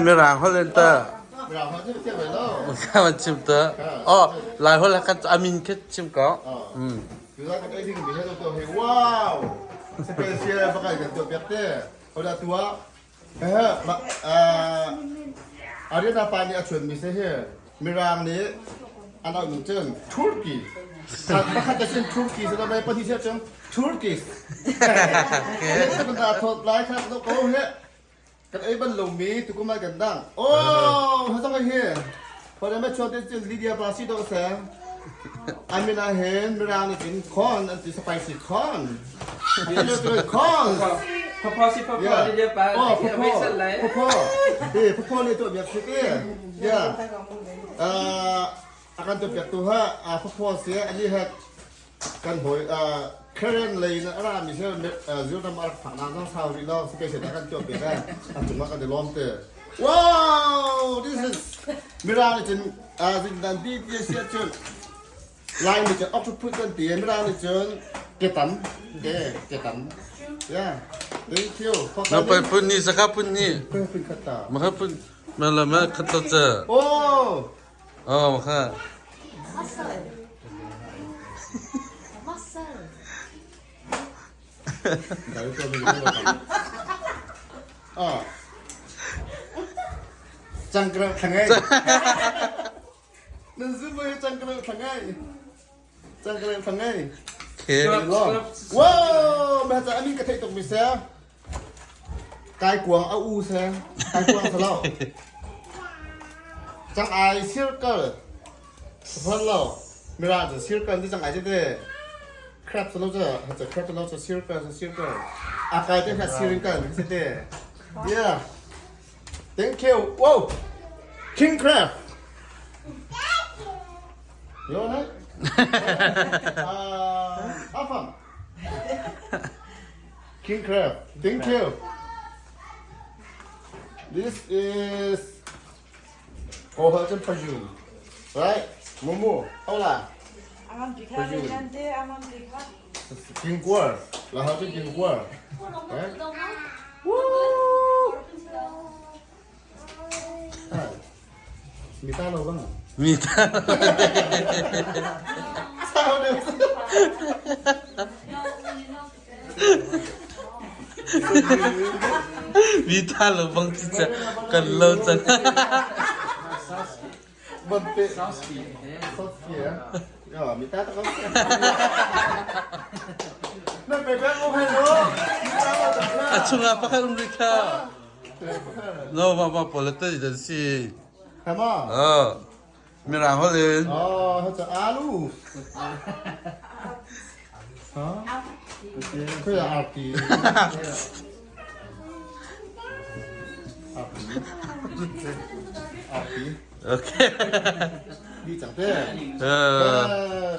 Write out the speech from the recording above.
Mirang holh in tah. Mirang chim ta. Oh, Lai holh kha amin khi chim ko. Wow! Special pakai kan tuah piak te. Hoda tua. Ariana pa nih a chuan mi se hi Mirang nih an auh ning cun Turkey. Pakhat a sin Turkey se mai pahnih se cun Turkish. Kan da thot lai kha ko he. Kan ei bal lomi tukum ah kan dang. Oh, ha zong hi. Hore ma chuan te cun Lydia pa si dawh se. Amin ah hin Mirang nih cun corn an ti spicy corn. Corn. Pawpaw si pawpaw Lydia pa. Oh, pawpaw. Pawpaw. Eh, pawpaw nih tuah biak si ti. Yeah. A kan tuah piak tu ha pawpaw si ali ha Kan hawi Karen lei in a rami si Zilram a rak phaknak zong sau rih lo special a kan tuah piak eh a cungah kan i lawm te. Wow, this is Mirang nih cun zindan ti ti a si ahcun Lai nih cun octopus kan ti Mirang nih cun ketam ke ketam. Yeah. Thank you. Na pai pun ni saka pun ni. Pun kata. Maka pun malama kata cha. Oh. Oh, maka. Ah. Cangkrang thangai. Nan zu mo cangkrang thangai. Cangkrang thangai. Okay. Wow, ma cha amin ka thei tuk mi se. Kai kuang a u se. Kai kuang sa lo. Cang ai circle. Hon lo. Mira cu circle ti cang ai te. Crab sa lo cha, ha cha crab lo cha circle sa circle. A kai te kha circle se te. Yeah. Thank you. Whoa. King crab. You want it? Afam. King crab. Thank you. This is Koha Paju. Right? Momo. Hola. Paju. King guar. 然后就 king guar. Right? Woo! Mi ta lo bang. Mi ta. Sao được? Mi ta lo bang ti ca kan lo cang. Bấm pe. Ya, mi ta ta ko. Na pe pe ko hello. A chungah pakhat um rih kha. No, ma ma pawl te dan si. Hama. Ah. Mirang holh in. Oh, ha alu. Ha? Khoi arti. Arti. Arti. Okay. Đi chẳng thế. Uh.